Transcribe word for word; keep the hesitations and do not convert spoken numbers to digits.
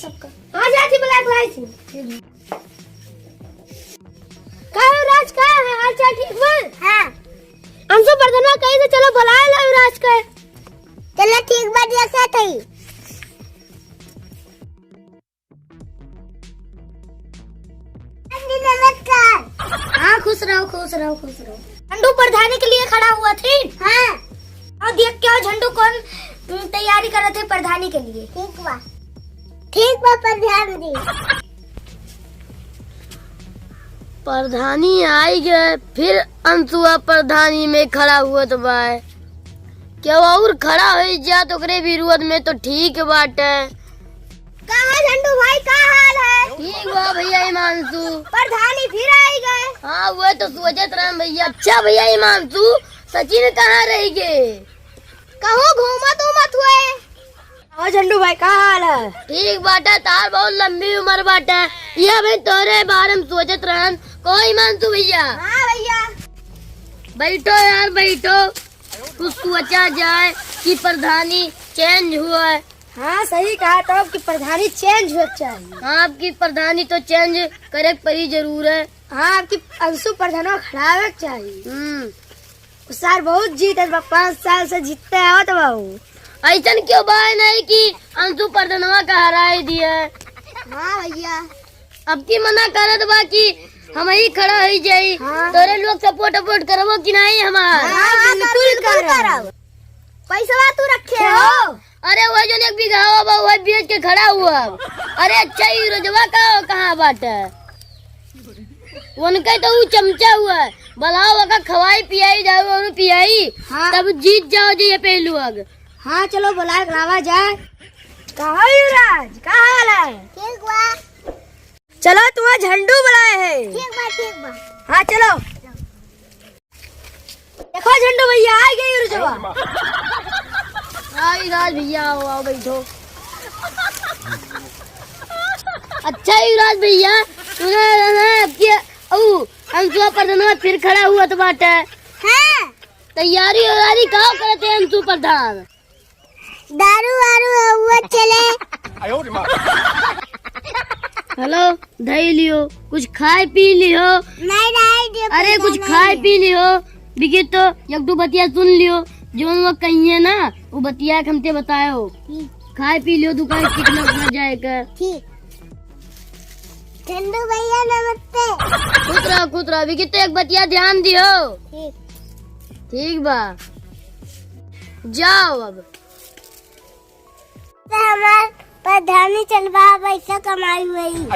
आ जाती black light। का हो राज, का है हाल चाल, ठीक बा? हाँ। अंशु प्रधानवा कही से चलो बुलाए लो राज के। चलो ठीक बा, देखत हई। नमस्कार। हाँ, खुश रहो, खुश रहो, खुश रहो। झंडू प्रधानी के लिए खड़ा हुआ थी। हाँ। और देख के आओ झंडू कौन, उम, तैयारी करत है प्रधानी के लिए। ठीक बा, ठीक बा प्रधान जी। प्रधानी आई गए, फिर अंशुआ प्रधानी में खड़ा हुआ तो बाय। केहू और खड़ा होई जात ओकरे विरोध में तो ठीक बाटे। का है झंडू भाई, का हाल है? ठीक बा भैया हिमांशु। प्रधानी फिर आई गए। हाँ, वो तो सोचत रहन भैया। अच्छा भैया हिमांशु, सचिन कहाँ रह गए? कहूँ घूमत उमत हुए। और झंडू भाई, का हाल है? ठीक बाटे, तार बहुत लंबी उम्र बाटे। ये भाई तोरे बारे में सोचत रहन। कहो हिमांशु भैया। हाँ भैया। बैठो यार, बैठो। कुछ सोचा जाए कि प्रधानी change हुआ है। हाँ, सही कहा तो, अब की प्रधानी change हुआ चाहिए। हाँ, अब की प्रधानी तो change करे के पड़ी जरूर है। हाँ, अब की अंशु प्रधानवा खड़ावे के चाहिए। हम्म। उ सार बहुत जीतत बा, पाँच साल से जीतते आवत बा उ। ऐसन क्यों बा नहीं कि अंशु प्रधानवा का हराई दिए। हाँ भैया। अब की मना करत बा कि हम ही खड़ा होई जाई। हाँ। तोरे लोग support वपोर्ट करबो कि नहीं हमार? हाँ, हाँ, बिल्कुल बिल्कुल करब। करब। पैसवा तू रखे हो? अरे वो जो एक बीघा बा, वो बेच के खड़ा हुआ। अरे अच्छा, ई रोजवा का कहाँ बाटे? उनके तो ऊ चमचा हुआ है, बुलाओ ओका खवाई पियाई, दारू वारू पियाई, हाँ। तब जीत जाओ जी ये पहलू अग। हाँ, चलो बुलाए के लावा जाए। कहो युवराज, का हाल है? ठीक बा। चलो तुम्हारा झंडू बुलाए है। ठीक बा, ठीक बा। हाँ चलो। देखो झंडू भैया आ गए युवराजवा। हाँ युवराज भैया आओ, आओ बैठो। अच्छा युवराज भैया, तूने ना आपके ऊ अंशुआ प्रधानवा फिर खड़ा हुआ तो बाटे। हाँ। तैयारी वैयारी का करत है अंशु प्रधान? दारू वारू हुआ चले। हेलो, धई लियो, कुछ खाए पी लियो। नहीं, नहीं, जो अरे कुछ खाए पी लियो, बिकी तो एक दो बतिया सुन लियो, जौन वो कहिए ना, वो बतिया के हमते बतायो। ठीक। खाए पी लियो, दुकान कितना उतना जाए का। ठीक। झंडू भैया नमस्ते। खुश रहो, खुश रहो। अभी की तो एक बतिया ध्यान दियो। ठीक। ठीक बा, जाओ अब। तो हमार प्रधानी चलबा, पैसा कमाई हुई।